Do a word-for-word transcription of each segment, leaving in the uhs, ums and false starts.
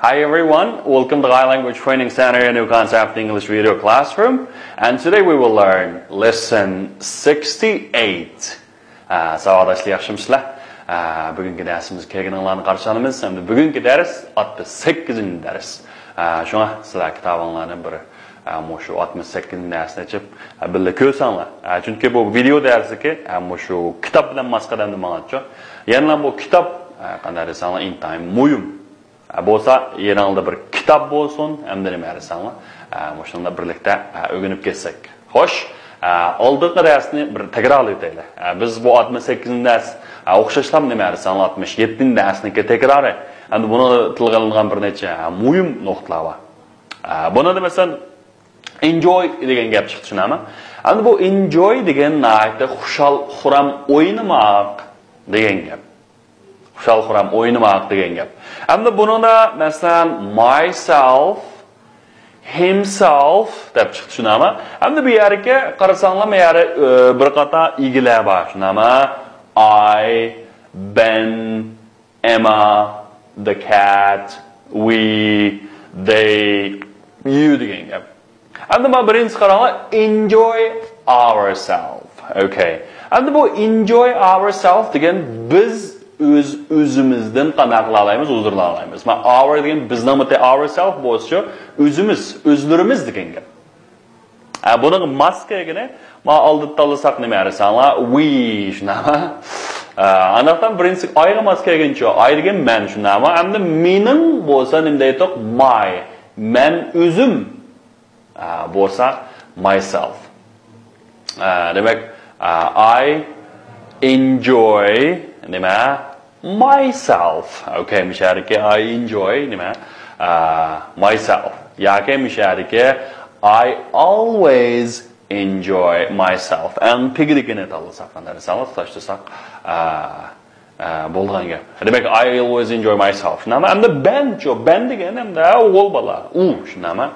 Hi everyone, welcome to Thai Language Training Center, a new concept English video classroom. And today we will learn lesson sixty-eight. ئە، ساۋاقداشلار، ياخشىمۇسىلەر؟ ئە، بۈگۈنكى دەرسىمىزگە كەلگىنىڭلارنى قارشى ئالىمىز. ئەمدى بۈگۈنكى دەرس ئاتمىش سەككىزىنچى دەرس. ئە، شۇڭا سىلەر كىتابىڭلارنى بىر، ئە، مۇشۇ ئاتمىش سەككىزىنچى دەرسنى ئېچىپ، ئە، بىللە كۆرسەڭلار. ئە، چۈنكى بۇ ۋىدېئو دەرسلىكى، ئە، مۇشۇ كىتاب بىلەن ماس قەدەمدە ماڭىدۇ. يەنىلا بۇ كىتاب، ئە، قانداق دېسەڭلار، ئىنتايىن مۇھىم. ئە، بولسا يېنىڭلاردا بىر كىتاب بولسۇن، ئەمدى نېمە دېسەڭلار، ئە، مۇشۇنىڭدا بىرلىكتە، ئە، ئۆگىنىپ كەتسەك. خوش، ئە، ئالدىنقى دەرسنى بىر تەكرارلىۋېتەيلى. ئە، بىز بۇ ئاتمىش سەككىزىنچى دەرس، ئە، ئوخشاشلا نېمە دېسەڭلار، ئاتمىش يەتتىنچى دەرسنىڭكى تەكرارى. ئەمدى بۇنىڭدا تىلغا ئېلىنغان بىر نەچچە، ئە، مۇھىم نۇقتىلار بار. ئە، بۇنىڭدا مەسىلەن، ئېنجوي دېگەن گەپ چىقتى، شۇنداقمۇ؟ ئەمدى بۇ ئېنجوي دېگەن ناھايىتى خۇشال-خۇرام ئوينىماق دېگەن گەپ. خۇشال-خۇرام ئوينىماق دېگەن گەپ. ئەمدى بۇنىڭدا، مەسىلەن، مايسېلف، ھىمسېلف دەپ چىقتى، شۇنداقمۇ؟ ئەمدى بۇ يەرگە قارىساڭلار، بۇ يەردە، ئى، بىر قاتار ئىگىلەر بار، شۇنداقمۇ؟ ئاي، بەن، ئېمما، the cat، ۋى، دەي، يۇ دېگەن گەپ. ئەمدى مانا بىرىنچىسى قاراڭلار، ئېنجوي ئاۋېرسېلف. ئوكەي. ئەمدى بۇ ئېنجوي ئاۋېرسېلف دېگەن بىز ئۆز-ئۆزىمىزدىن قانداق قىلالايمىز، ھۇزۇرلىنالايمىز. مانا ئاۋېر دېگەن بىزنىڭ، ئاۋېرسېلف بولسىچۇ، ئۆزىمىز، ئۆزلىرىمىز دېگەن گەپ. ئە، بۇنىڭغا ماس كەلگىنى، مانا ئالدىدا تاللىساق نېمە دېسەڭلار، ۋى، شۇنداقمۇ؟ ئە، ئانداقتان بىرىنچىسى ئايغا ماس كەلگىنىچۇ، ئاي دېگەن مەن، شۇنداقمۇ؟ ئەمدى مېنىڭ بولسا نېمە دەيتتۇق؟ ماي، مەن ئۆزۈم. ئە، بولسا مايسېلف. ئە، دېمەك، ئە، I enjoy نېمە؟ مايسېلف. ئوكەي، مۇشۇ يەردىكى I enjoy نېمە؟ ئە، مايسېلف. ياكى مۇشۇ يەردىكى I always enjoy myself. ئەڭ تېگىدىكىنى تاللىساق، قانداق دېسەڭلار، تۇتاشتۇرساق، ئە، ئە، بولىدىغان گەپ. دېمەك، I always enjoy myself. شۇنداقمۇ؟ ئەمدى بەنچۇ، بەن دېگەن ئەمدى ئوغۇل بالا. ئۇ، شۇنداقمۇ؟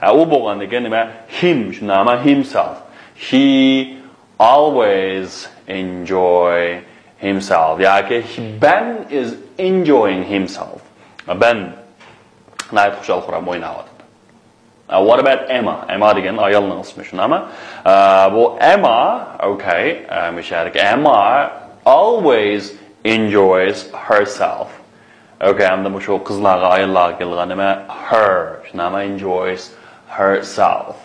ئە، ئۇ بولغاندىكىن نېمە؟ ھىم، شۇنداقمۇ؟ ھىمسېلف. He always enjoy himself. ياكى بەن is enjoying himself. بەن ناھايىتى خۇشال-خۇرام ئويناۋاتىدۇ. ئە، what about ئېمما؟ ئېمما دېگەن ئايالنىڭ ئىسمى، شۇنداقمۇ؟ ئە، بۇ ئېمما، ئوكەي، ئە، مۇشۇ يەردىكى ئېمما always enjoys herself. ئوكەي، ئەمدى مۇشۇ قىزلارغا، ئاياللارغا كېلىدىغان نېمە؟ Her، شۇنداقمۇ؟ Enjoys herself.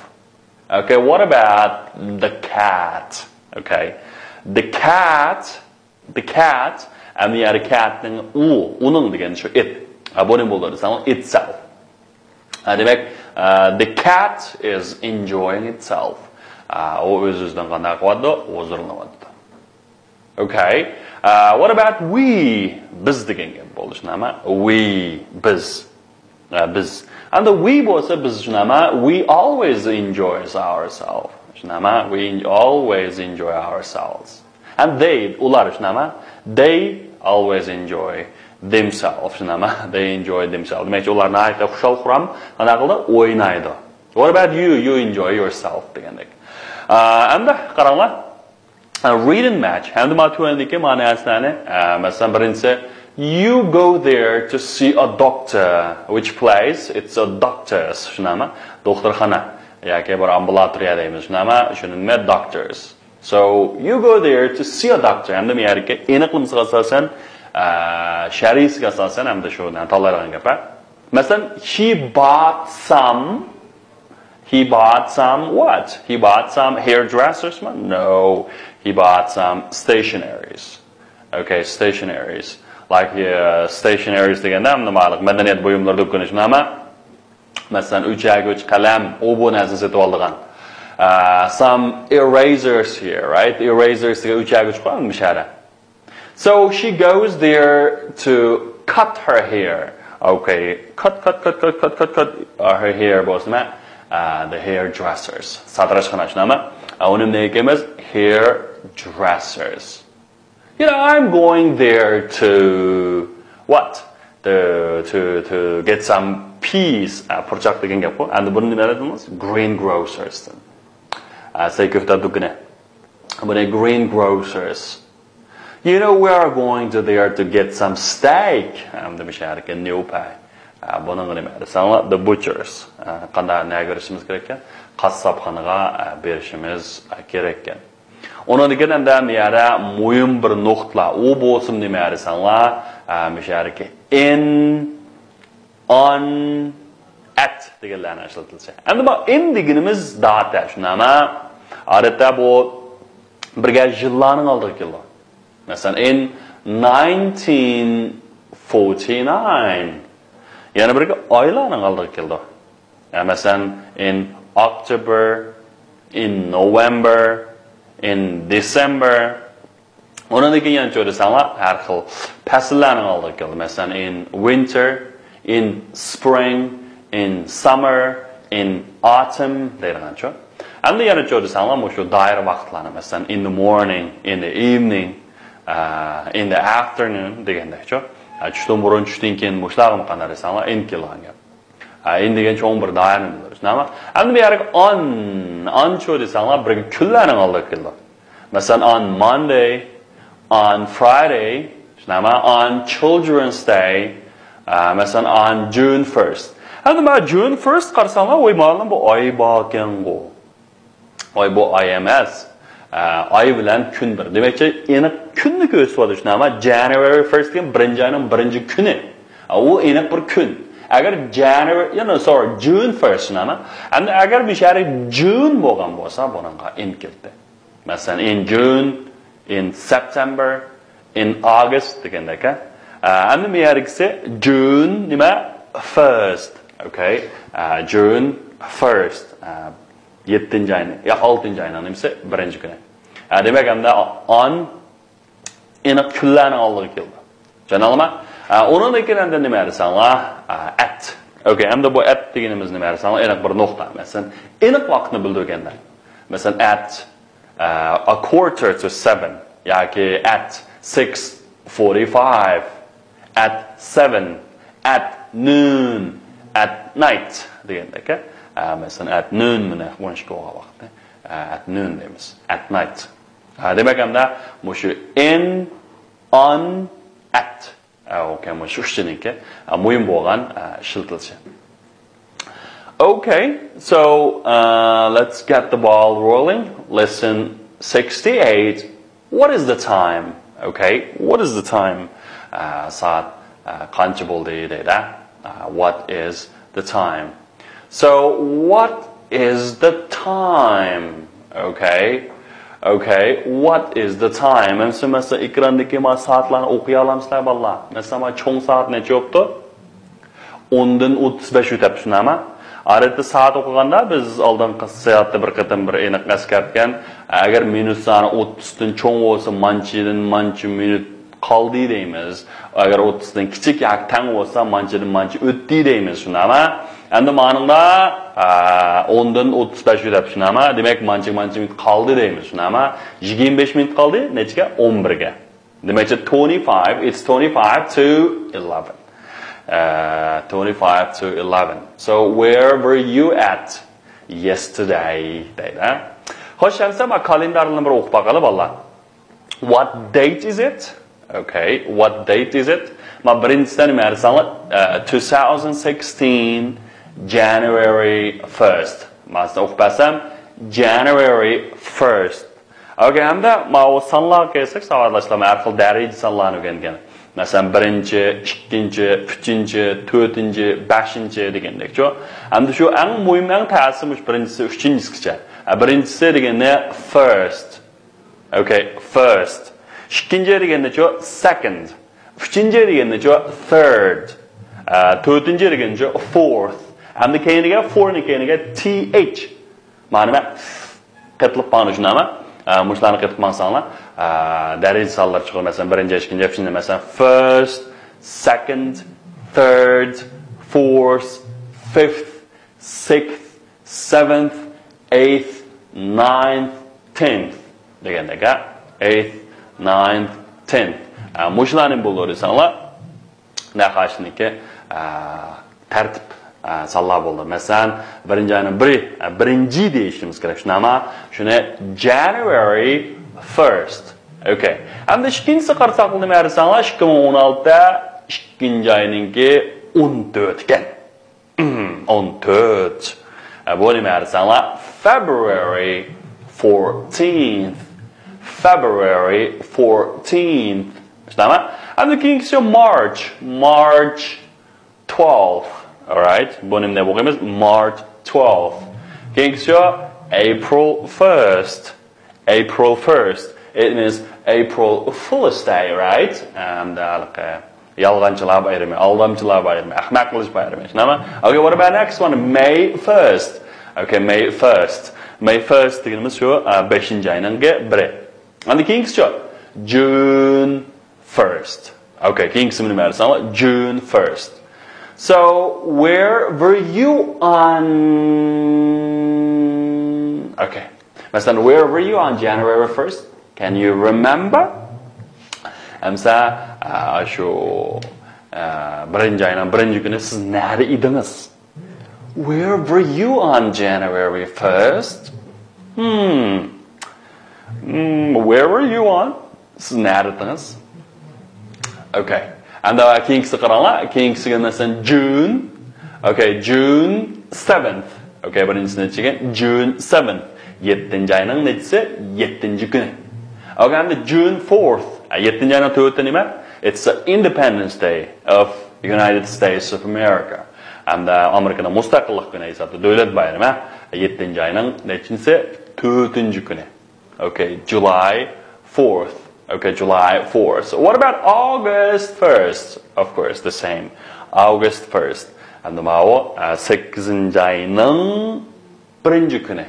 ئوكەي، what about the cat? ئوكەي. The cat The cat، ئەمدى يەنە cat نىڭ ئۇ، ئۇنىڭ دېگەن شۇ it. ئە، بۇ نېمە بولىدۇ دېسەڭ، itself. ئە، دېمەك، ئە، the cat is enjoying itself. ئە، ئۇ ئۆز-ئۆزىدىن قانداق قىلىۋاتىدۇ؟ ھۇزۇرلىنىۋاتىدۇ. ئوكەي. ئە، what about we؟ بىز دېگەن گەپ بولدى، شۇنداقمۇ؟ We، بىز. ئە، بىز. ئەمدى we بولسا بىز، شۇنداقمۇ؟ We always enjoys ourselves. شۇنداقمۇ؟ We always enjoy ourselves. And they، ئۇلار، شۇنداقمۇ؟ They always enjoy themselves، شۇنداقمۇ؟ They enjoy themselves. دېمەكچى، ئۇلار ناھايىتى خۇشال-خۇرام قانداق قىلىدۇ؟ ئوينايدۇ. What about you? You enjoy yourself دېگەندەك. ئە، ئەمدى قاراڭلار. ئە، read and match. ئەمدى مانا تۆۋەندىكى مانا نەرسىلەرنى، ئە، مەسىلەن، بىرىنچىسى، you go there to see a doctor. Which place? It's a doctor's. شۇنداقمۇ؟ دوختۇرخانا ياكى بىر ئامبۇلاتورىيە دەيمىز، شۇنداقمۇ؟ شۇنى نېمە؟ Doctor's. So, you go there to see a doctor. ئەمدى بۇ يەردىكى ئېنىقلىمىسىغا ئاساسەن، ئە، شەرھىسىگە ئاساسەن ئەمدى شۇ تاللايدىغان گەپ. مەسىلەن، he bought some He bought some what? He bought some hairdressers مۇ؟ No. He bought some stationaries. Okay, stationaries. Like, uh, stationaries دېگەندە، نېمە، مەدەنىيەت بۇيۇملىرى دۇكىنى، شۇنداقمۇ؟ مەسىلەن، ئۆچەگۈچ، قەلەم، ئۇ بۇ نەرسىنى سېتىۋالىدىغان. Uh, some erasers here, right? Erasers دېگەن ئۆچەگۈچ قويۇلمىش ھەرە. So she goes there to cut her hair. Okay, cut, cut, cut, cut, cut, cut, cut, uh, her hair بولسا نېمە؟ Uh, the hairdressers. ساتىراشخانا، شۇنداقمۇ؟ Uh, ئۇنى نېمە دەيمىز؟ Hairdressers. You know, I'm going there to what? To, to, to get some peas. Uh, پۇرچاق دېگەن گەپقۇ. ئەمدى بۇنى نېمە دەيمىز؟ Greengrocers. Uh, سەي كۆكتات دۇكىنى. بۇنى greengrocers. You know, we are going to there to get some steak. ئەمدى مۇشۇ يەردىكى نيوپاي. ئە، بۇنىڭغا نېمە دېسەڭلار، the butchers. ئە، قانداق، نەگە بېرىشىمىز كېرەككەن؟ قاسساپخانىغا، ئە، بېرىشىمىز، ئە، كېرەككەن. ئۇنىڭدىن كېيىن ئەمدى بۇ يەردە مۇھىم بىر نۇقتىلار. ئۇ بولسىمۇ نېمە دېسەڭلار، ئە، مۇشۇ يەردىكى in، on، at دېگەنلەرنى ئىشلىتىلىشى. ئەمدى بۇ in دېگىنىمىز داتا، شۇنداقمۇ؟ ئادەتتە بۇ بىرگە يىللارنىڭ ئالدىغا كېلىدۇ. مەسىلەن، in nineteen forty-nine. يەنە بىرگە ئايلارنىڭ ئالدىغا كېلىدۇ. يا، مەسىلەن، in October، in November، in December. ئۇنىڭدىن كېيىن يەنە چۆرىسەڭلار، ھەر خىل پەسىللەرنىڭ ئالدىغا كېلىدۇ. مەسىلەن، in winter، in spring، in summer، in autumn دەيدىغانچۇ. ئەمدى يەنە چۆرىسەڭلار، مۇشۇ دائىر ۋاقىتلارنى، مەسىلەن، in the morning، in the evening، ئە، in the afternoon دېگەندەكچۇ. ئە، چۈشتىن بۇرۇن، چۈشتىن كېيىن، مۇشۇلارغىمۇ قانداق دېسەڭلار، in كېلىدىغان گەپ. ئە، in دېگەن چوڭ بىر دائىرىنى بىلدۈرىدۇ، شۇنداقمۇ؟ ئەمدى بۇ يەرگە on، on چۆرىسەڭلار، بىرگە كۈنلەرنىڭ ئالدىغا كېلىدۇ. مەسىلەن، on Monday، on Friday، شۇنداقمۇ؟ On Children's Day، ئە، مەسىلەن، on June first. ئەمدى مانا June first قارىساڭلار، ۋاي، مانا بۇ ئاي باركەنغۇ. ئاي، بۇ ئاي ئەمەس. ئە، ئاي بىلەن كۈن بىر. دېمەكچى، ئېنىق كۈننى كۆرسىتىۋاتىدۇ، شۇنداقمۇ؟ January first دېگەن بىرىنچى ئاينىڭ بىرىنچى كۈنى. ئە، ئۇ ئېنىق بىر كۈن. ئەگەر January، you know, sorry، June first، شۇنداقمۇ؟ ئەمدى ئەگەر مۇشۇ يەردە June بولغان بولسا، بۇنىڭغا in كېلىدۇ. مەسىلەن، in June، in September، in August دېگەندەك. ئە، ئەمدى بۇ يەرگىسى June نېمە؟ First. Okay. ئە، June first. ئە، يەتتىنچى ئاينىڭ، يا، ئالتىنچى ئاينىڭ نېمىسى؟ بىرىنچى كۈنى. ئە، دېمەك، ئەمدى on ئېنىق كۈنلەرنىڭ ئالدىغا كېلىدۇ. چۈشەنەلما؟ ئە، ئۇنىڭدىن كېيىن ئەمدى نېمە دېسەڭلار؟ ئە، at. Okay، ئەمدى بۇ at دېگىنىمىز نېمە دېسەڭلار؟ ئېنىق بىر نۇقتا. مەسىلەن، ئېنىق ۋاقىتنى بىلدۈرگەندەك. مەسىلەن، at ئە، a quarter to seven ياكى at six forty-five، at seven، at noon، at night دېگەندەك. ئە، مەسىلەن، at noon، مانا ئون ئىككى بولغان ۋاقىتنى، ئە، at noon دەيمىز. At night. ئە، دېمەك، ئەمدى مۇشۇ in، on، at. ئە، okay، مۇشۇ ئۈچىنىڭكى، ئە، مۇھىم بولغان، ئە، ئىشلىتىلىشى. Okay, so, uh, let's get the ball rolling. Lesson sixty-eight. What is the time? Okay, what is the time? ئە، سائەت، ئە، قانچە بولدى دەيدۇ. ئە، what is the time? So, what is the time? Okay. Okay, what is the time? ئەمسە، مەسىلەن، ئېكراندىكى ما سائەتلەرنى ئوقۇيالامسىلەر، بالىلار؟ مەسىلەن، ما چوڭ سائەت نەچچە بوپتۇ؟ ئوندىن ئوتتۇز بەش ئۆتەپتۇ، شۇنداقمۇ؟ ئادەتتە سائەت ئوقۇغاندا بىز ئالدىنقى سائەتتە بىر قېتىم بىر ئېنىق ئەسكەرتكەن، ئەگەر مىنۇت سانى ئوتتۇزدىن چوڭ بولسا، مانچىدىن مانچە مىنۇت قالدى دەيمىز. ئەگەر ئوتتۇزدىن كىچىك ياكى تەڭ بولسا، مانچىدىن مانچە ئۆتتى دەيمىز، شۇنداقمۇ؟ ئەمدى مانىڭدا، ئە، ئوندىن ئوتتۇز بەش ئۆتەپ، شۇنداقمۇ؟ دېمەك، مانچە، مانچە مىنۇت قالدى دەيمىز، شۇنداقمۇ؟ يىگىرمە بەش مىنۇت قالدى، نەچچىگە؟ ئون بىرگە. دېمەكچى، twenty-five، it's twenty-five to eleven. ئە، twenty-five to eleven. So, where were you at yesterday? دەيدۇ. خوش، ئەمسە ما كالېندارنى بىر ئوقۇپ باقايلى، بالىلار. What date is it? Okay, what date is it? ما بىرىنچىسىدە نېمە دېسەڭلار؟ ئە، two thousand sixteen January first. مانا سىزگە ئوقۇپ بەرسەم، January first. Okay، ھەمدە ماۋۇ سانلارغا كەلسەك، ساۋاقداشلار، ھەر خىل دەرىجە سانلارنى ئۆگەنگەن. مەسىلەن، بىرىنچى، ئىككىنچى، ئۈچىنچى، تۆتىنچى، بەشىنچى دېگەندەكچۇ. ھەمدە شۇ ئەڭ مۇھىم، ئەڭ تەسى مۇشۇ بىرىنچىسى، ئۈچىنچىسىگىچە. ئە، بىرىنچىسى دېگىنى first. Okay، first. ئىككىنچى دېگەندىچۇ، second. ئۈچىنچى دېگەندىچۇ، third. ئە، تۆتىنچى دېگەنچۇ، fourth. ھەمدە كەينىگە، four نى كەينىگە T H. مانا نېمە؟ قېتىلىپ ماڭىدۇ، شۇنداقمۇ؟ ئە، مۇشۇلارنى قېتىپ ماڭساڭلار، ئە، دەرىجە سانلىرى چىقىدۇ. مەسىلەن، بىرىنچى، ئىككىنچى، ئۈچىنچى، مەسىلەن، first، second، third، fourth، fifth، sixth، seventh، eighth، ninth، tenth دېگەندەك، ھە؟ Eighth، ninth، tenth. ئە، مۇشۇلارنى بولدى دېسەڭلار، نەقاشنىڭكى، ئە، تەرتىپ، ئە، سانلار بولدى. مەسىلەن، بىرىنچى ئاينىڭ بىرى، ئە، بىرىنچى دېيىشىمىز كېرەك، شۇنداقمۇ؟ شۇنى January first. Okay. ئەمدى ئىككىنچىسى قارىساق، نېمە دېسەڭلار، ئىككى مىڭ ئون ئالتە ئىككىنچى ئاينىڭكى ئون تۆت ئىكەن. ئون تۆت. ئە، بۇ نېمە دېسەڭلار؟ February fourteenth. February fourteenth. شۇنداقمۇ؟ ئەمدى كېيىنكىسى March. March twelfth. Alright. بۇ نېمە دەپ ئوقۇيمىز؟ March twelfth. كېيىنكىسى April first. April first. It means April Fool's Day, right? ئەمدى ھېلىقى يالغانچىلار بايرىمى، ئالدامچىلار بايرىمى، ئەخمەق قىلىش بايرىمى. شۇنداقمۇ؟ Okay, what about next one? May first. Okay, May first. May first دېگىنىمىز شۇ، ئە، بەشىنچى ئاينىڭ بىرى. ئەمدى كېيىنكىسىچۇ؟ June first. Okay, كېيىنكىسى نېمە دېسەڭلار؟ June first. So, where were you on? Okay. مەسىلەن, where were you on January first? Can you remember? ئەمسە, ئە, شۇ, ئە, بىرىنچى ئاينىڭ بىرىنچى كۈنى سىز نەدە ئىدىڭىز? Where were you on January first? Hmm. Hmm, where were you on? سىز نەدە ئىدىڭىز؟ Okay. ئەمدى كېيىنكىسى قاراڭلار. كېيىنكىسىگە مەسىلەن, June. Okay, June seventh. Okay, بىرىنچىسى نەچچە ئىكەن? June seventh. يەتتىنچى ئاينىڭ نەچچىسى؟ يەتتىنچى كۈنى. Okay, ئەمدى June fourth. ئە, يەتتىنچى ئاينىڭ تۆتى نېمە? It's the Independence Day of United States of America. ئەمدى ئامېرىكىنىڭ مۇستەقىللىق كۈنى ھېسابتا دۆلەت بايرىمى. يەتتىنچى ئاينىڭ نەچچىنچىسى؟ تۆتىنچى كۈنى. Okay, July fourth. Okay, July fourth. What about August first? Of course, the same. August first. ئەمدى ماۋۇ, ئە, سەككىزىنچى ئاينىڭ بىرىنچى كۈنى.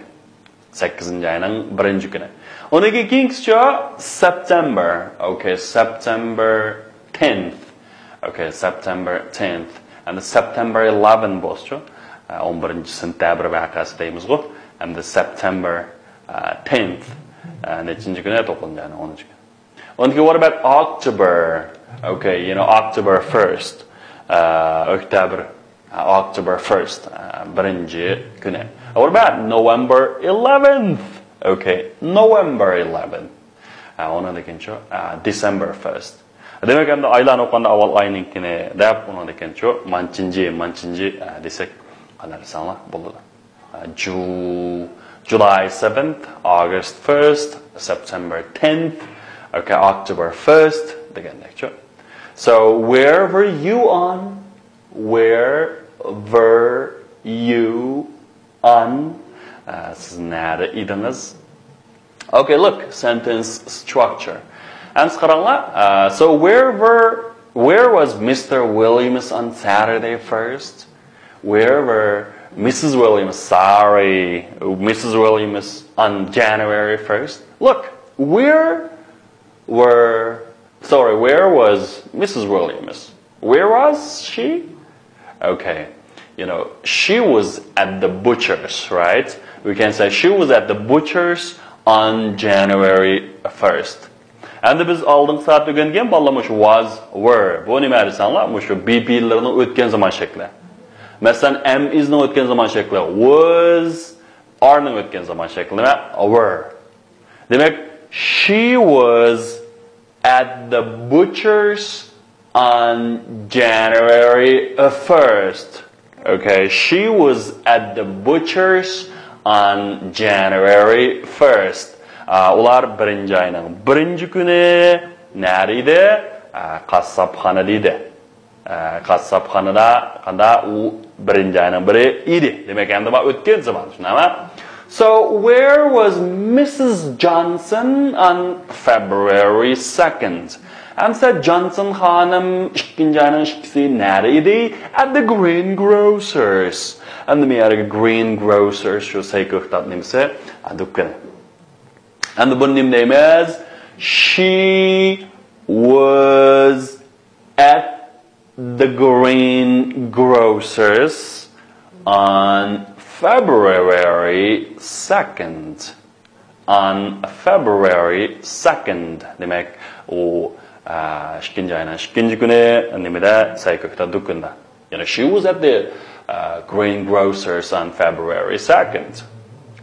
سەككىزىنچى ئاينىڭ بىرىنچى كۈنى. ئۇنىڭ كېيىنكىسىچۇ? September. Okay, September tenth. Okay, September tenth. ئەمدى September eleven بولسىچۇ? ئە, ئون بىرىنچى سېنتەبىر ۋەقەسى دەيمىزغۇ. ئەمدى September, ئە, tenth. ئە, نەچچىنچى كۈنى؟ توققۇزىنچى ئاينىڭ ئونىنچى كۈنى. ئۇنىڭ كېيىن, what about October? Okay, you know, October first. ئە, ئۆكتەبىر, ئە, October first, ئە, بىرىنچى كۈنى. What about November eleventh? Okay, November eleventh. ئە, ئۇنىڭدىن كېيىنچۇ? ئە, December first. دېمەك, ئەمدى ئايلارنى ئوقۇغاندا ئاۋۋال ئاينىڭكىنى دەپ, ئۇنىڭدىن كېيىنچۇ مانچىنچى, مانچىنچى, ئە, دېسەك, قانداق دېسەڭلار بولىدۇ. ئە, Ju-, July seventh, August first, September tenth, okay, October first دېگەندەكچۇ. So, where were you on? Where were you on? ئە, سىز نەدە ئىدىڭىز؟ Okay, look, sentence structure. ئەمسە قاراڭلار. ئە, so where were, where was Mister Williams on Saturday first? Where were Missus Williams, sorry, Missus Williams on January first? Look, where were, sorry, where was Missus Williams? Where was she? Okay, you know, she was at the butcher's, right? We can say she was at the butcher's on January first. ئەمدى بىز ئالدىنقى سائەتتە ئۆگەنگەن بالىلار مۇشۇ was, were. بۇ نېمە دېسەڭلار، مۇشۇ be پېئىللىرىنى ئۆتكەن زامان شەكلى. مەسىلەن, am, is نىڭ ئۆتكەن زامان شەكلى was, are نىڭ ئۆتكەن زامان شەكلى نېمە؟ Were. دېمەك, she was at the butcher's on January first. Okay, she was at the butcher's on January first. ئا, ئۇلار بىرىنچى ئاينىڭ بىرىنچى كۈنى نەدە ئىدى؟ ئا, قاسساپخانىدا ئىدى. ئا, قاسساپخانىدا قاندا ئۇ بىرىنچى ئاينىڭ بىرى ئىدى. دېمەك, ئەمدى بار ئۆتكەن زامان، شۇنداقمۇ؟ So, where was Missus Johnson on February second? ئەمسە جانسون خانىم ئىككىنچى ئاينىڭ ئىككىسى نەدە ئىدى؟ At the greengrocer's. ئەمدى مەيەرگە greengrocer's شۇ سەيكۆكتات نېمىسى؟ ئا, دۇكىنى. ئەمدى بۇنى نېمە دەيمىز؟ She was at the greengrocer's on February second. On February second. دېمەك, ئۇ, ئا, ئىككىنچى ئاينىڭ ئىككىنچى كۈنى نېمىدە؟ سەيكۆكتات دۇكىنىدا. You know, she was at the, uh, greengrocer's on February second.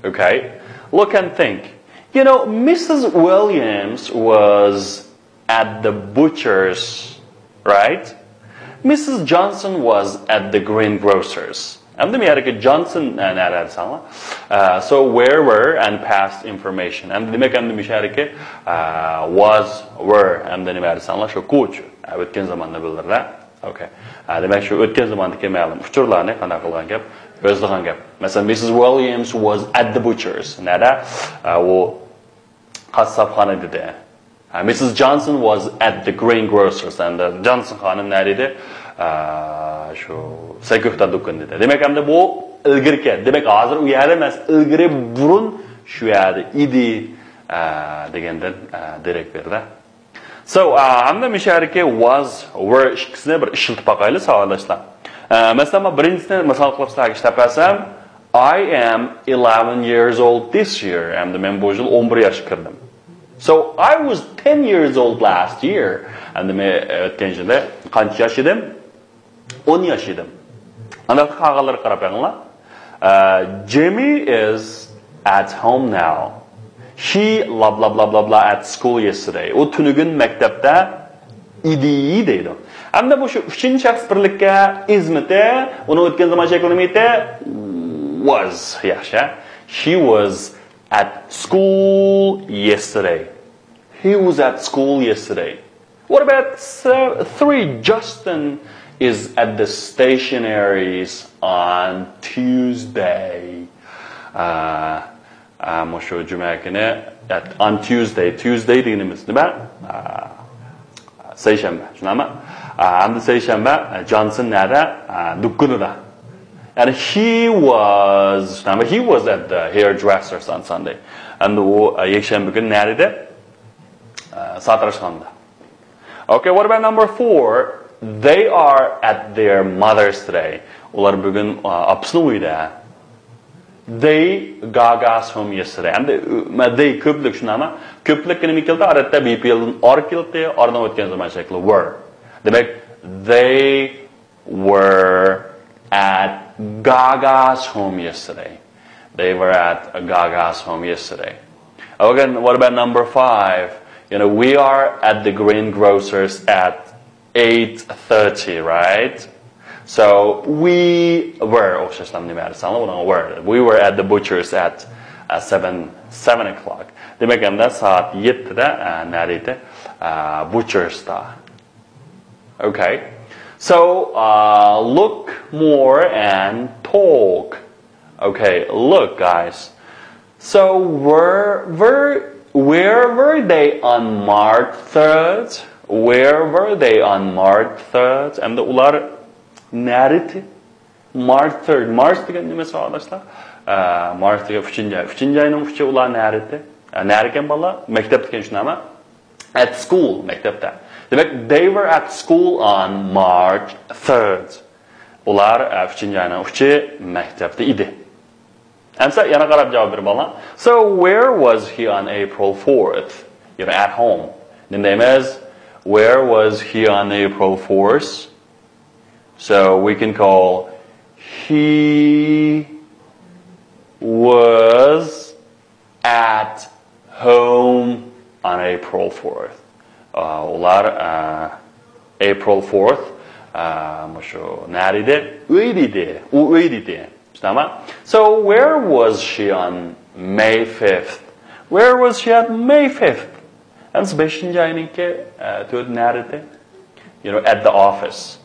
Okay? Look and think. You know, Missus Williams was at the butcher's, right? Missus Johnson was at the greengrocer's. ئەمدى مۇشۇ يەردىكى Johnson نەدە دېسەڭلار. Uh, so where were and past information. ئەمدى دېمەك ئەمدى مۇشۇ يەردىكى uh, was, were ئەمدى نېمە دېسەڭلار شۇ كوچ. ئۆتكەن زاماننى بىلدۈرىدۇ. Okay. ئە، دېمەك شۇ ئۆتكەن زاماندىكى مەلۇم ئۇچۇرلارنى قانداق قىلغان گەپ؟ يازىدىغان گەپ. مەسىلەن, Missus Williams was at the butcher's. نەدە؟ ئە، ئۇ قاسساپخانىدا ئىدى. ئە، Missus Johnson was at the greengrocer's. ئەمدى جانسون خانىم نەدە ئىدى؟ ئە، شۇ سەيكۆكتان دۇكىنىدا ئىدى. دېمەك ئەمدى بۇ ئىلگىرىكى. دېمەك ھازىر ئۇ يەردە ئەمەس، ئىلگىرى بۇرۇن شۇ يەردە ئىدى. ئە، دېگەندىن ئە، دېرەك بېرىدۇ. So, ئە، ئەمدى مۇشۇ يەردىكى was, were ئىككىسىنى بىر ئىشلىتىپ باقايلى ساۋاقداشلار. ئە، مەسىلەن مەن بىرىنچىسىنى مىسال قىلىپ سىلەرگە ئىشلەپ بەرسەم, I am eleven years old this year. ئەمدى مەن بۇ يىل ئون بىر ياشقا كىردىم. So I was ten years old last year. ئەمدى مەن ئۆتكەن يىلى قانچە ياش ئىدىم؟ ئون ياش ئىدىم. ئانداقتا قالغانلىرىغا قاراپ بېقىڭلار. ئە، Jimmy is at home now. He blah blah blah blah blah at school yesterday. ئۇ تۈنۈگۈن مەكتەپتە ئىدى دەيدۇ. ئەمدى بۇ شۇ ئۈچىنچى شەخس بىرلىككە is مىتى، ئۇنىڭ ئۆتكەن زامان شەكلى نېمىتى؟ Was. ياخشى. He was at school yesterday. He was at school yesterday. What about uh, three? Justin is at the stationery's on Tuesday. ئە، ئە، مۇشۇ جۈمە كۈنى, on Tuesday. Tuesday دېگىنىمىز نېمە؟ ئە، سەيشەنبە، شۇنداقمۇ؟ ئە، ئەمدى سەيشەنبە ئە، جانسون نەدە؟ ئە، دۇكىنىدا. يەنى he was, شۇنداقمۇ? He was at the hairdresser's on Sunday. ئەمدى ئۇ ئە، يەكشەنبە كۈنى نەدە ئىدى؟ ئە، ساتىراشخانىدا. Okay, what about number four? They are at their mother's today. ئۇلار بۈگۈن ئە، ئاپىسىنىڭ ئۆيىدە. They Gaga's home yesterday. ئەمدى ئە، they كۆپلۈك شۇنداقمۇ؟ كۆپلۈك نېمە كېلىدۇ؟ ئادەتتە be پېئىلدىن are كېلىدۇ، are نىڭ ئۆتكەن زامان شەكلى were. دېمەك they were at Gaga's home yesterday. They were at Gaga's home yesterday. Again, what about number five? You know, we are at the greengrocer's at eight thirty, right? So we were, ئوخشاشلا نېمە دېسەڭلار، ئۇنىڭ were. We were at the butcher's at uh, seven, seven o'clock. دېمەك ئەمدى سائەت يەتتىدە ئە، نەدە ئىدى؟ ئە، butcher's دا. Okay. So uh, look more and talk. Okay, look, guys. So where were, where were they on March third? Where were they on March third? ئەمدى ئۇلار نەدە ئىدى؟ March third. March دېگەن نېمە ساۋاقداشلار؟ ئە، March دېگەن ئۈچىنچى ئاي. ئۈچىنچى ئاينىڭ ئۈچى ئۇلار نەدە ئىدى؟ ئە، نەدىكەن بالىلار؟ مەكتەپتە ئىكەن شۇنداقمۇ؟ At school, مەكتەپتە. دېمەك they were at school on March third. ئۇلار ئە، ئۈچىنچى ئاينىڭ ئۈچى مەكتەپتە ئىدى. ئەمسە يەنە قاراپ جاۋاب بېرىپ باقىڭلار. So where was he on April fourth? You know, at home. نېمە دەيمىز? Where was he on April fourth? So we can call he was at home on April fourth. ئۇلار ئە، April fourth ئە، مۇشۇ نەدە ئىدى؟ ئۆيدە ئىدى. ئۇ ئۆيدە ئىدى. شۇنداقمۇ؟ So where was she on May fifth? Where was she at May fifth? ئەمسە بەشىنچى ئاينىڭكى ئە، تۆتى نەدە ئىدى؟ You know, at the office.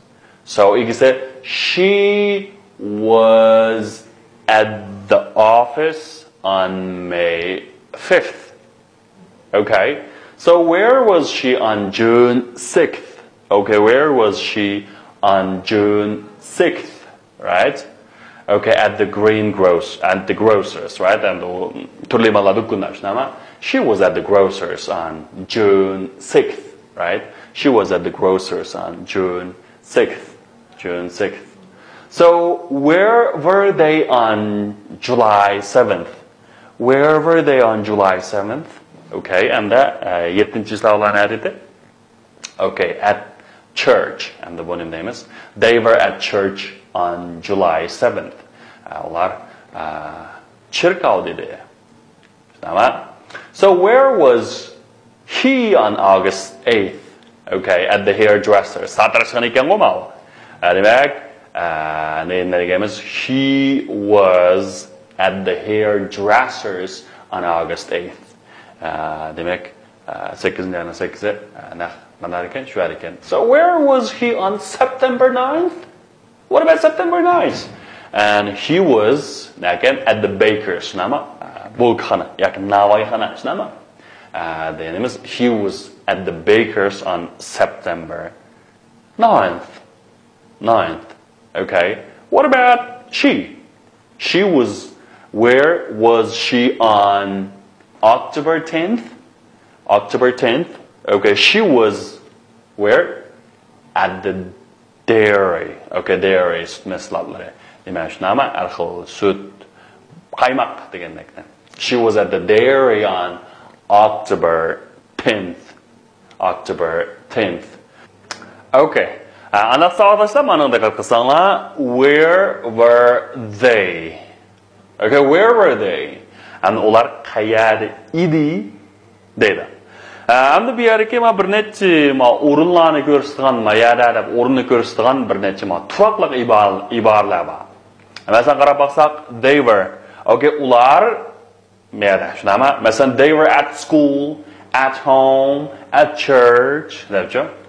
So you can say she was at the office on May fifth. Okay. So where was she on June sixth? Okay, where was she on June sixth? Right? Okay, at the greengroce, at the grocer's, right? ئەمدى تۈرلۈك ماللار دۇكىنىدا شۇنداقمۇ؟ She was at the grocer's on June sixth, right? She was at the grocer's on June sixth. June sixth. So where were they on July seventh? Where were they on July seventh? Okay, ئەمدى ئە، يەتتىنچى چىسلو ئۇلار نەدە ئىدى؟ Okay, at church. ئەمدى بۇ نېمە دەيمىز؟ They were at church on July seventh. ئە، ئۇلار ئە، چېركاۋدا ئىدى. تامام. So where was he on August eighth? Okay, at the hairdresser. ساتىراشخانا ئىكەنغۇ ماۋۇ. دېمەك، نېمە دېگەنمىز؟ He was at the hairdresser's on August eighth. دېمەك، سەككىزىنچى ئاينىڭ سەككىزى نەق مانا ئىكەن، شۇ يەر ئىكەن. So where was he on September ninth? What about September ninth? And he was نەكەن at the baker's، شۇنداقمۇ؟ بولكىخانا ياكى ناۋايخانا، شۇنداقمۇ؟ دېگىنىمىز he was at the baker's on September ninth. Ninth. Okay. What about she? She was, where was she on October tenth? October tenth. Okay, she was where? At the dairy. Okay, dairy، سۈت مەھسۇلاتلىرى. نېمە، شۇنداقمۇ؟ ھەر خىل سۈت، قايماق دېگەندەكنى. She was at the dairy on October tenth. October tenth. Okay. ئانداق ساۋاقداشلار، مانا دىققەت قىلساڭلار، where were they? Okay, where were they? ئەمدى ئۇلار قەيەردە ئىدى دەيدۇ. ئەمدى بۇ يەردىكى ما بىر نەچچە ما ئورۇنلارنى كۆرسىتىدىغان، ما يەردە دەپ ئورۇننى كۆرسىتىدىغان بىر نەچچە ما تۇراقلىق ئىبارە-، ئىبارىلەر بار. مەسىلەن، قاراپ باقساق، they were. Okay, ئۇلار مەيەردە، شۇنداقمۇ؟ مەسىلەن، they were at school, at home, at church دەپچۇ.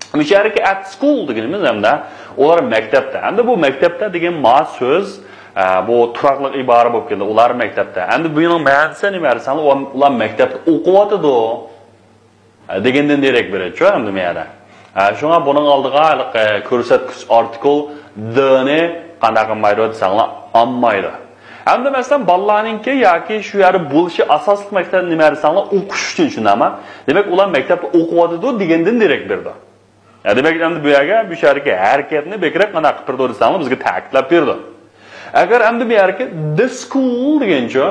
مۇشۇ يەردىكى at school دېگىنىمىز ھەمدە ئۇلار مەكتەپتە. ئەمدى بۇ مەكتەپتە دېگەن ما سۆز، ئە، بۇ تۇراقلىق ئىبارە بولۇپ كەلدى. ئۇلار مەكتەپتە. ئەمدى بۇنىڭ مەنىسى نېمە دېسەڭلار، ئۇلار، ئۇلار مەكتەپتە ئوقۇۋاتىدۇ. دېگەندىن دېرەك بېرىدۇ، ئەمدى مەيەردە. شۇڭا بۇنىڭ ئالدىغا ھېلىقى كۆرسەتكۈچ ئارتىكل the نى قانداق قىلمايدۇ دېسەڭلار، ئالمايدۇ. ئەمدى مەسىلەن، بالىلارنىڭكى ياكى شۇ يەردە بولۇشى ئاساسلىق مەقسەت نېمە دېسەڭلار، ئوقۇش ئۈچۈن، شۇنداقمۇ؟ دېمەك، ئۇلار مەكتەپتە ئوقۇۋاتىدۇ دېگەندىن دېرەك بېرىدۇ. دېمەك، ئەمدى بۇ يەرگە، بۇ يەردىكى ھەرىكەتنى بەكرەك قانداق قىلىپ بېرىدۇ دېسەڭلار، بىزگە تەكىتلەپ بېرىدۇ. ئەگەر ئەمدى بۇ يەردىكى the school دېگەنچۇ،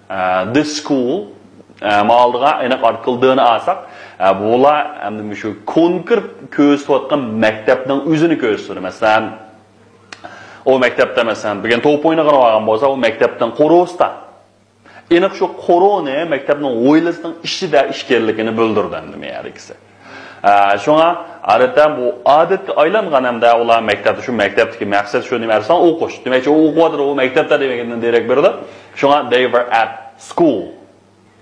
ئە، the school، ئە، ما ئالدىغا ئېنىق ئارتىكل the نى ئالساق، ئە، بۇلار ئەمدى مۇشۇ كونكرېت كۆرسىتىۋاتقان مەكتەپنىڭ ئۆزىنى كۆرسىتىدۇ. مەسىلەن، ئۇ مەكتەپتە، مەسىلەن، بۈگۈن توپ ئوينىغىلى بارغان بولسا، ئۇ مەكتەپنىڭ قورۇسىدا. ئېنىق شۇ قورۇنى مەكتەپنىڭ ھويلىسىنىڭ ئىچىدە ئىكەنلىكىنى بىلدۈرىدۇ ئەمدى مەيەردىكىسى. ئە، شۇڭا ئادەتتە بۇ ئادەتكە ئايلانغان ھەمدە ئۇلار مەكتەپتە، شۇ مەكتەپتىكى مەقسەت شۇ نېمە دېسەڭ ئوقۇش. دېمەكچى، ئۇ ئوقۇۋاتىدۇ، ئۇ مەكتەپتە دېگەندىن دېرەك بېرىدۇ. شۇڭا they were at school.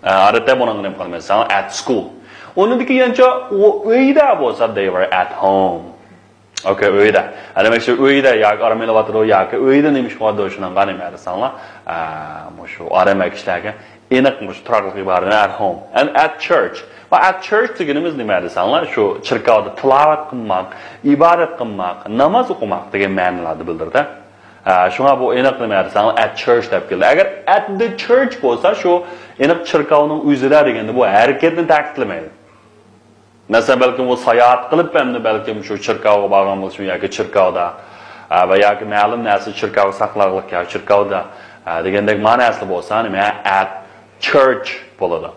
ئە، ئادەتتە بۇنىڭغا نېمە قىلىمىز دېسەڭ at school. ئۇنىڭدىن كېيىن يەنىچە ئۇ ئۆيدە بولسا they were at home. Okay، ئۆيدە. دېمەكچى، ئۆيدە ياكى ئارام ئېلىۋاتىدۇ ياكى ئۆيدە نېمە ئىش قىلىۋاتىدۇ، شۇنىڭغا نېمە دېسەڭلار، ئە، مۇشۇ ئارام ئەكىشلەرگە ئېنىق مۇشۇ تۇراقلىق ئىبارىنى at home and at church. ۋە at church دېگىنىمىز نېمە دېسەڭلار، شۇ چېركاۋدا تىلاۋەت قىلماق، ئىبادەت قىلماق، ناماز ئوقۇماق دېگەن مەنىلەردە بىلدۈرىدۇ. ئە، شۇڭا بۇ ئېنىق نېمە دېسەڭلار at church دەپ كېلىدۇ. ئەگەر at the church بولسا، شۇ ئېنىق چېركاۋنىڭ ئۆزىدە دېگەندە بۇ ھەرىكەتنى تەكىتلىمەيدۇ. مەسىلەن، بەلكىم ئۇ ساياھەت قىلىپ ئەمدى بەلكىم شۇ چېركاۋغا بارغان بولسىمۇ ياكى چېركاۋدا، ئە، ۋە ياكى مەلۇم نەرسە چېركاۋغا ساقلاغلىق ياكى چېركاۋدا، ئە، دېگەندەك مەنىسى بولسا نېمە؟ At church بولىدۇ.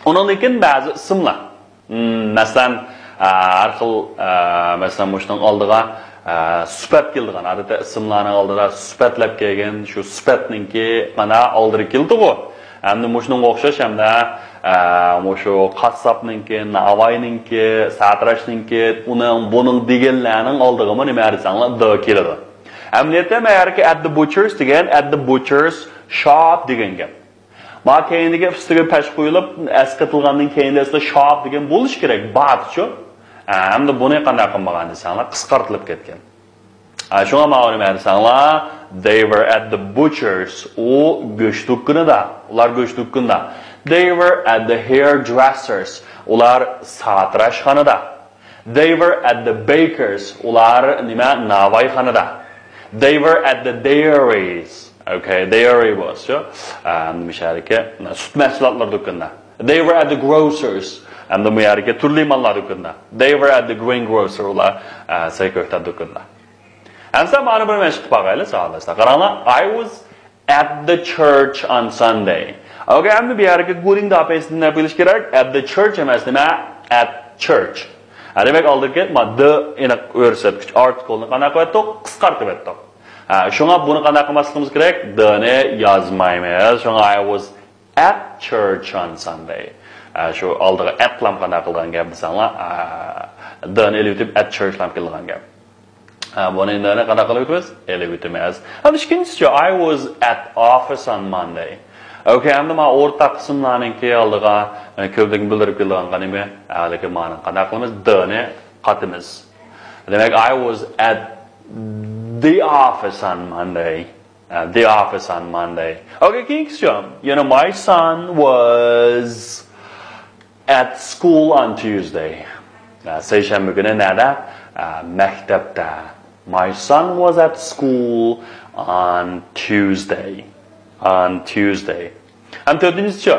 ئۇنىڭدىن كېيىن بەزى ئىسىملار. مم، مەسىلەن، ئە، ھەر خىل، ئە، مەسىلەن، مۇشۇنىڭ ئالدىغا، ئە، سۈپەت كېلىدىغان. ئادەتتە ئىسىملارنىڭ ئالدىدا سۈپەتلەپ كەلگەن، شۇ سۈپەتنىڭكى مانا ئالدىدا كېلىدىغۇ. ئەمدى مۇشۇنىڭغا ئوخشاش ھەمدە، ئە، مۇشۇ قاسساپنىڭكى، ناۋاينىڭكى، ساتىراشنىڭكى، ئۇنىڭ، بۇنىڭ دېگەنلەرنىڭ ئالدىغىمۇ نېمە دېسەڭلار، the كېلىدۇ. ئەمەلىيەتتە مەن ھەركى at the butcher's دېگەن، at the butcher's shop دېگەن گەپ. ما كەينىدىكى ئۈستىگە پەش قويۇلۇپ، ئەسقېتىلغاندىن كېيىن دەسلى shop دېگەن بولۇشى كېرەك، بارچۇ. ئە، ئەمدى بۇنى قانداق قىلمىغان دېسەڭلار، قىسقارتىلىپ كەتكەن. ئە، شۇڭا ماۋۇنى مەن دېسەڭلار، they were at the butcher's، ئۇ گۆش دۇكىنىدا، ئۇلار گۆش دۇكىنىدا. They were at the hairdresser's، ئۇلار ساتىراشخانىدا. They were at the baker's، ئۇلار نېمە، ناۋايخانىدا. They were at the dairy's. Okay, dairy بولسا، ئە، مۇشۇ يەردىكى سۈت مەھسۇلاتلار دۇكىنىدا. They were at the grocer's. ئەمدى بۇ يەردىكى تۈرلۈك ماللار دۇكىنىدا. They were at the greengrocer، ئۇلار، ئە، سەي كۆكتات دۇكىنىدا. ئەمسە مانا بىر مەشىق قىلىپ باقايلى، ساۋاقداشلار. قاراڭلار، I was at the church on Sunday. Okay، ئەمدى بۇ يەردىكى going داپەيسىنى نەپ قىلىش كېرەك. At the church ئەمەس، نېمە؟ At church. ھە، دېمەك، ئالدىدىكى ما the ئېنىق كۆرسەتكۈچ ئارتىكلنى قانداق قىلىۋەتتۇق؟ قىسقارتىۋەتتۇق. ھە، شۇڭا بۇنى قانداق قىلماسلىقىمىز كېرەك؟ The نى يازمايمىز. شۇڭا I was at church on Sunday. ھە، شۇ ئالدىغا at لام قانداق قىلغان گەپ دېسەڭلار، ھە، the نى ئېلىۋېتىپ at church لام قىلغان گەپ. ھە، بۇنى ئىندىنى قانداق قىلىۋېتىمىز؟ ئېلىۋېتىمىز. ھەم ئىككىنچىسى، I was at office on Monday. ئوكەي، ئەمدى مانا ئورتاق قىسىملارنىڭكى ئالدىغا، ئە، كۆپلۈكنى بىلدۈرۈپ كېلىدىغان نېمە؟ ھە، لېكىن مانا قانداق قىلىمىز؟ دىنى قاتىمىز. دېمەك، I was at the office on Monday. At the office on Monday. Okay, كېيىنكىسى. You know, my son was at school on Tuesday. ئە، سەيشەنبە كۈنى نەدە؟ ئە، مەكتەپتە. My son was at school on Tuesday. On Tuesday. ھەم تۆتىنچىسىچۇ؟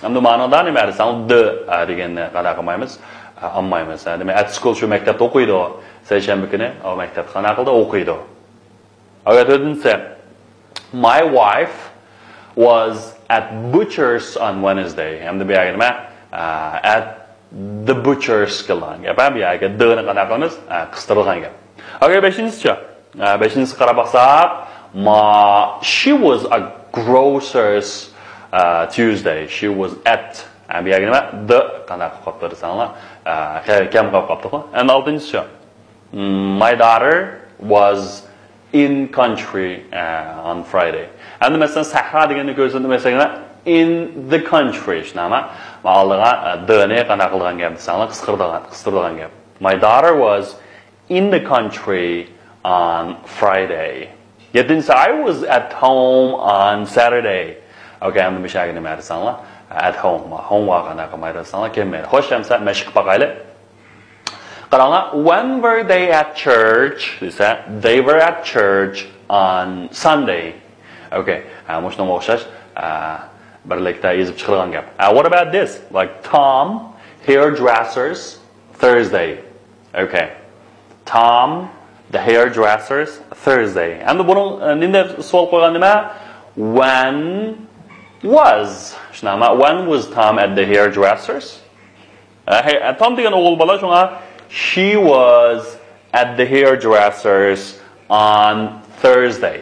ئەمدى مانىدا نېمە دېسەڭ، the، ئە، دېگەننى قانداق قىلمايمىز؟ ئە، ئالمايمىز. ئە، دېمەك، at school شۇ مەكتەپتە ئوقۇيدۇ. سەيشەنبە كۈنى ئۇ مەكتەپتە قانداق قىلدى؟ ئوقۇيدۇ. ئەگەر تۆتىنچىسى، My wife was at butcher's on Wednesday. ئەمدى بۇ يەرگە نېمە؟ ئە، at the butcher's قىلغان گەپ. ھە، بۇ يەرگە the نى قانداق قىلىمىز؟ ئە، قىستۇرۇلغان گەپ. ئوكەي، بەشىنچىسىچۇ؟ ئە، بەشىنچىسىگە قاراپ باقساق، ما، she was a grocer's، ئە، Tuesday. She was at. ئە، بۇ يەرگە نېمە؟ The قانداق قىلىپ قاپتۇ دېسەڭلار؟ ئە، كە-، كەم قىلىپ قاپتۇقۇ. ئەمدى ئالتىنچىسىچۇ؟ My daughter was in country, uh, on Friday. ئەمدى مەسىلەن، سەھرا دېگەننى كۆرسەتمەسلىك، in the country، شۇنداقمۇ؟ مانا ئالدىغا، ئە، the نى قانداق قىلغان گەپ دېسەڭلار، قىسقىرىدىغان، قىستۇرىدىغان گەپ. My daughter was in the country on Friday. يەتتىنچىسى، I was at home on Saturday. ئوكەي، ئەمدى مۇشۇ يەرگە نېمە دېسەڭلار؟ At home. Home ۋا قانداق قىلمايدۇ دېسەڭلار، كەلمەيدۇ. خوش، ئەمسە مەشىق قىلىپ باقايلى. قاراڭلار، when were they at church دېسە، they were at church on Sunday. ئوكەي، ھە، مۇشۇنىڭغا ئوخشاش، ئە، بىرلىكتە يېزىپ چىقىرغان گەپ. ئە، what about this? Like Tom hairdresser's Thursday. ئوكەي. Tom the hairdresser's Thursday. ئەمدى بۇنىڭ، ئە، نېمە دەپ سوئال قويغان نېمە؟ When was. شۇنداقمۇ؟ When was Tom at the hairdresser's? ئە، ھەي، ئە، تام دېگەن ئوغۇل بالا، شۇڭا she was at the hairdresser's on Thursday.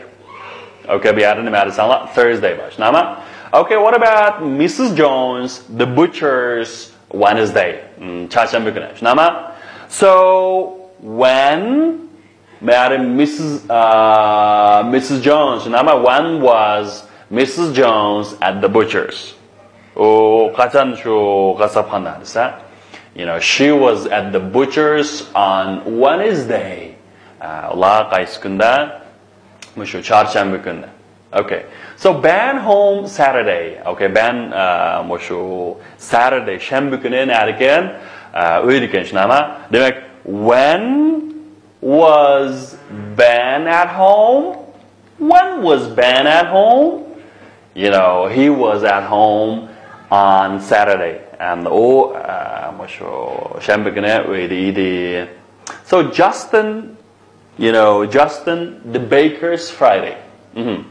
ئوكەي، بۇ يەردە نېمە دېسەڭلار؟ Thursday بار، شۇنداقمۇ؟ ئوكەي، what about Missus Jones, the butcher's Wednesday? مم، چارشەنبە كۈنى، شۇنداقمۇ؟ So, when Mary, Missus, uh, Missus Jones, نعم، when was Missus Jones at the butcher's? ئۇ قاچان شۇ قاسساپخانىدا دېسە، you know, she was at the butcher's on Wednesday. ئۇلار قايسى كۈندە؟ مۇشۇ چارشەنبە كۈندە. Okay. So Ben home Saturday. Okay, Ben, uh, مۇشۇ Saturday، شەنبە كۈنى نەدىكەن؟ Uh, ئۆيدىكەن، شۇنداقمۇ؟ دېمەك، when was Ben at home? When was Ben at home? You know, he was at home on Saturday. And ئۇ، ئە، مۇشۇ شەنبە كۈنى ئۆيدە ئىدى. So Justin, you know, Justin, the baker's Friday. مهم.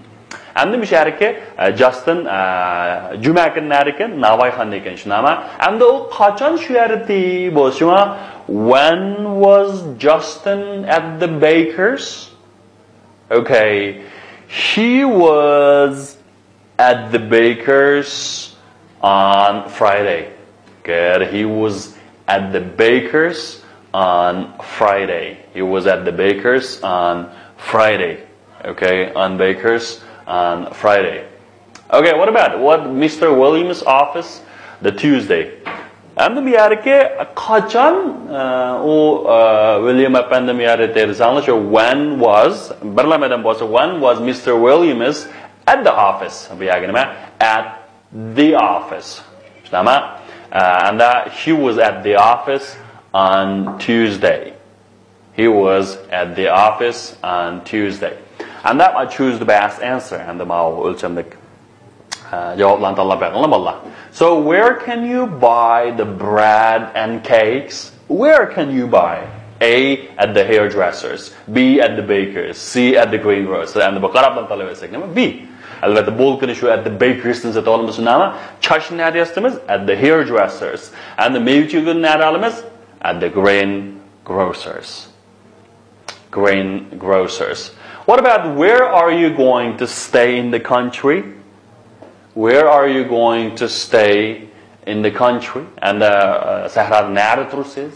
ئەمدى مۇشۇ يەردىكى، ئە، Justin، ئە، جۈمە كۈنى نەدىكەن؟ ناۋايخانىدا ئىكەن، شۇنداقمۇ؟ ئەمدى ئۇ قاچان شۇ يەردە بولسىمۇ؟ When was Justin at the baker's? Okay. He was at the baker's on Friday. Good. He was at the baker's on Friday. He was at the baker's on Friday. Okay, on baker's on Friday. Okay, what about what Mister Williams' office the Tuesday? ئەمدى بۇ يەردىكى قاچان، ئە، ئۇ، ئە، ۋىليام ئەپەندى بۇ يەردە دېسەڭلار، شۇ when was، بىرلا ئادەم بولسا، when was Mister Williams at the office. بۇ يەرگە نېمە؟ At the office. شۇنداقمۇ؟ ئە، and, uh, he was at the office on Tuesday. He was at the office on Tuesday. And that I choose the best answer. ئەمدى ماۋۇ ئۆلچەملىك، ئە، جاۋابلارنى تاللاپ بېقىڭلار، بالىلار. So, where can you buy the bread and cakes? Where can you buy? A, at the hairdresser's. B, at the baker's. C, at the greengrocer's. ئەمدى بۇ قاراپلا تاللاپ بەرسەك نېمە؟ B. ئەلۋەتتە، بولكىنى شۇ at the baker's تىن سېتىۋالىمىز، شۇنداقمۇ؟ چاچنى نەدە ياسىتىمىز؟ At the hairdresser's. ئەمدى مېۋە-چېۋىنى نەدە ئالىمىز؟ At the greengrocer's. Greengrocer's. What about, where are you going to stay in the country? Where are you going to stay in the country? ئەمدى، ئە، سەھرادا نەدە تۇرىسىز؟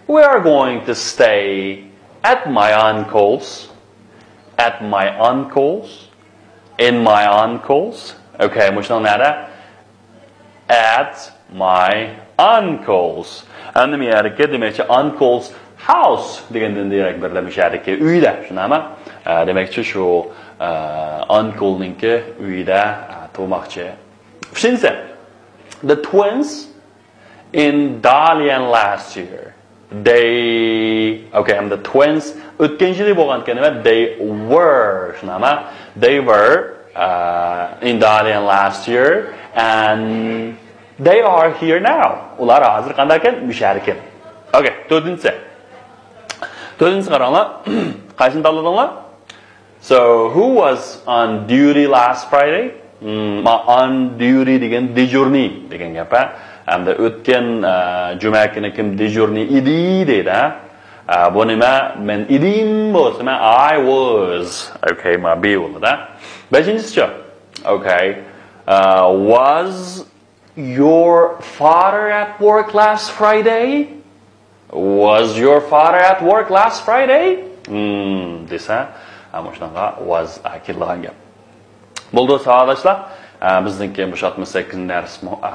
We are going to stay At my uncle's. At my uncle's. In my uncle's. Okay، مۇشۇنىڭ نەدە؟ At my uncle's. ئەمدى مۇ يەردىكى دېمەكچى uncle's house دېگەندىن دېرەك بېرىلە، مۇشۇ يەردىكى ئۆيدە، شۇنداقمۇ؟ ئە، دېمەكچى شۇ، ئە، uncleنىڭكى ئۆيىدە، ئە، تۇرماقچى. ئۈچىنچىسى، the twins in Dalian last year. They, okay, ئەمدى twins ئۆتكەن يىلى بولغان ئىكەن، نېمە؟ They were، شۇنداقمۇ؟ They were uh, in Dalian last year and they are here now. ئۇلار ھازىر قانداق ئىكەن؟ مۇشۇ يەردە ئىكەن. Okay، تۆتىنچىسى. تۆتىنچىسى قاراڭلار. قايسىنى تاللىدىڭلار؟ So, who was on duty last Friday? Hmm, on duty دېگەن دېجۇرنىي دېگەن گەپ، ھە. ئەمدى ئۆتكەن، ئە، جۈمە كۈنى كىم دېجۇرنىي ئىدى دەيدۇ، ھە. ئە، بۇ نېمە؟ مەن ئىدىم بولسا، مەن I was. Okay، ما B بولىدۇ، ھە. بەشىنچىسىچۇ؟ Okay. ئە، was your father at work last Friday? Was your father at work last Friday? Hmm، دېسە، ھە، مۇشۇنىڭغا was، ئە، كېلىدىغان گەپ. بولدى، ساۋاقداشلار. ئە، بىزنىڭكى مۇشۇ ئاتمىش سەككىزىنچى دەرسمۇ، ئە،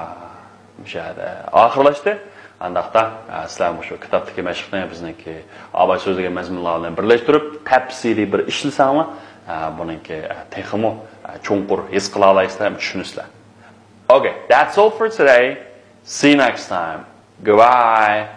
مۇشۇ يەردە ئاخىرلاشتى. ئانداقتا، ئە، سىلەر مۇشۇ كىتابتىكى مەشىقنى بىزنىڭكى ئاباي سۆزلىگەن مەزمۇنلار بىلەن بىرلەشتۈرۈپ، تەپسىلىي بىر ئىشلىسەڭلار، ئە، بۇنىڭكى، ئە، تېخىمۇ، ئە، چوڭقۇر ھېس قىلالايسىلەر، چۈشىنىسىلەر. Okay, that's all for today. See you next time. Goodbye.